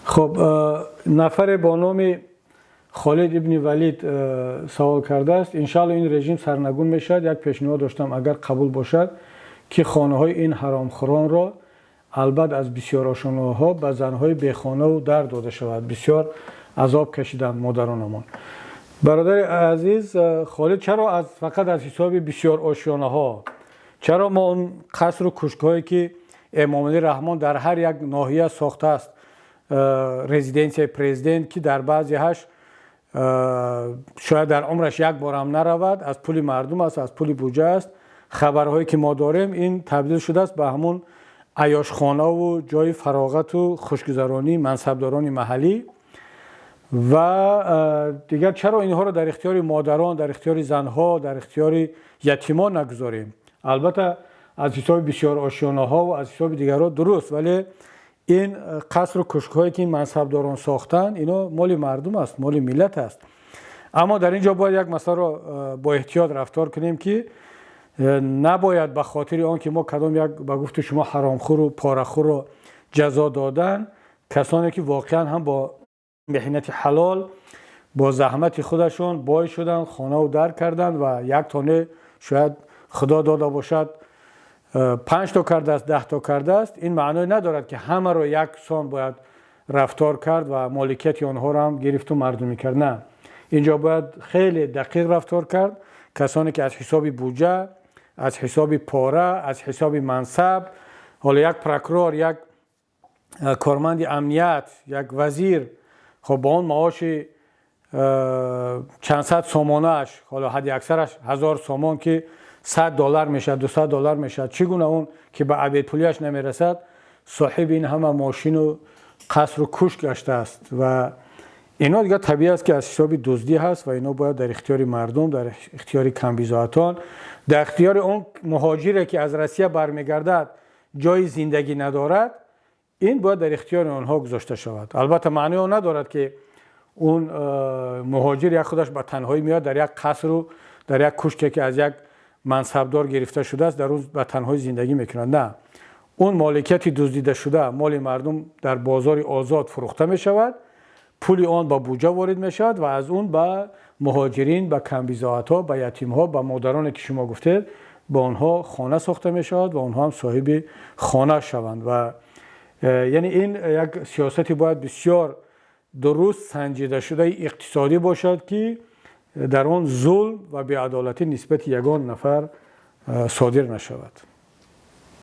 Хуб, нафаре бо номи Холид ибни Валид савол кардааст: «Иншаалло, ин режим сарнагун мешавад. Як пешниҳод доштам, агар қабул бошад, ки хонаҳои ин ҳаромхӯронро, албат аз бисёрошонаҳо, ба занҳои бехонаву дар дода шавад. Бисёр азоб кашиданд модаронамон». Бародари азиз Холид, чаро фақат аз ҳисоби бисёрошёнаҳо? Чаро мо он қасру кушкҳое, ки Эмомалӣ Раҳмон дар ҳар як ноҳия сохтааст, резиденсияи президент, ки дар баъзеҳаш шояд дар умраш як борам наравад, аз пули мардум аст, аз пули буҷа аст, хабарҳое ки мо дорем, ин табдил шудааст ба ҳамун аёшхонаву ҷои фароғату хушгузаронии мансабдорони маҳаллӣ ва дигар, чаро инҳоро дар ихтиёри модарон, дар ихтиёри занҳо, дар ихтиёри ятимон нагузорем? Албатта, аз ҳисоби бисёрошёнаҳо ва аз ҳисоби дигарҳо дуруст, вале ин қасру кушкҳое, ки ин мансабдорон сохтанд, ино моли мардум аст, моли миллат аст. Аммо дар ин ҷо бояд як масъаларо бо эҳтиёт рафтор кунем, ки набояд ба хотири он ки мо кадом як, ба гуфти шумо, ҳаромхӯру порахӯрро ҷазо додан, касоне ки воқеан ҳам бо меҳнати ҳалол, бо заҳмати худашон бой шуданд, хонаву дар карданд ва як тоне шояд Худо дода бошад, панҷ то кардааст, 10 то кардааст, ин маъное надорад, ки ҳамаро яксон бояд рафтор кард ва моликияти онҳоро ҳам гирифту мардумӣ кард. На, инҷо бояд хеле дақиқ рафтор кард. Касоне ки аз ҳисоби буҷа, аз ҳисоби пора, аз ҳисоби мансаб, ҳоло як прокурор, як корманди амният, як вазир, хоб, бо он маоши чандсад сомонааш, ҳоло ҳадди аксараш 1000 сомон, ки 100 доллар мешавад, 200 доллар мешавад, чӣ гуна он, ки ба обедпулиаш намерасад, соҳиби ин ҳама мошину қасру кушк гаштааст? Ва ино дигар табиӣ аст, ки аз ҳисоби дуздӣ ҳаст ва ино бояд дар ихтиёри мардум, дар ихтиёри камбизоатон, дар ихтиёри он муҳоҷире, ки аз Россия бармегардад, ҷои зиндагӣ надорад, ин бояд дар ихтиёри онҳо гузошта шавад. Албатта, маънои он надорад, ки он муҳоҷир як худаш ба танҳоӣ меояд, дар як қасру дар як кушке, ки аз як мансабдор гирифта шудааст, дар он ба танҳоӣ зиндагӣ мекунад. На, он моликияти дуздидашуда, моли мардум, дар бозори озод фурӯхта мешавад, пули он ба буҷа ворид мешавад ва аз он ба муҳоҷирин, ба камбизоатҳо, ба ятимҳо, ба модароне, ки шумо гуфтед, ба онҳо хона сохта мешавад ва онҳо ҳам соҳиби хона шаванд. Ва яъне ин як сиёсати бояд бисёр дуруст санҷидашудаи иқтисодӣ бошад, ки дар он зулм ва беадолатӣ нисбати ягон нафар содир нашавад.